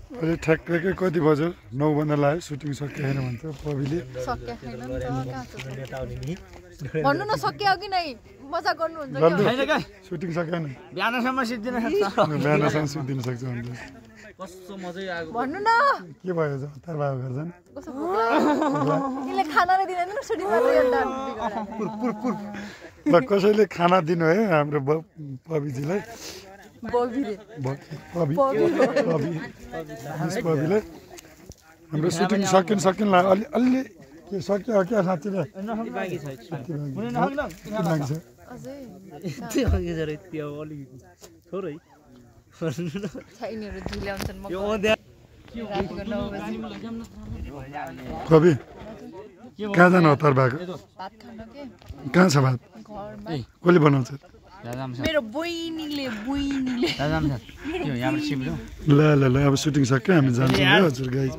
अहिले ठ्याक्कै कति बज्यो 9 बज्न लाग्यो सुटिङ सकियो छैन भन्छ पविले सकिया छैन नि त कहाँ भन्नु न सकियो कि नै मजा गर्नुहुन्छ कि छैन के सुटिङ सकेन बिहानसम्म सिद्धिन सक्छ बिहानसम्म सुत्दिन सक्छ भन्दै कस्तो मजै आएको भन्नु न के भयो तार बाबु गर्छन् कस्तो भोक लाग्यो तिमीले खाना नै दिँदैन नि सुटिङ मात्रै एउटा ल कसैले खाना दिनु है हाम्रो पविजीलाई बबिले पविले हाम्रो सुटिङ सकिन लाग्यो अलि के सक्यो क्या साँच्चै नै बाँकी छ अझै यति अघि जरा यति अब अलिक थोरै छैनीहरू झुल्याउँछन् म यो रातिको 9 बजी कवि कहाँ जानु हतार भएको भात खान के कहाँ छ भात घरमा कसले बनाउँछ मेरो बहिनीले यहाँबाट सिप्लो ल अब सुटिङ सक्यो हामी जान्छौँ है हजुर गाइज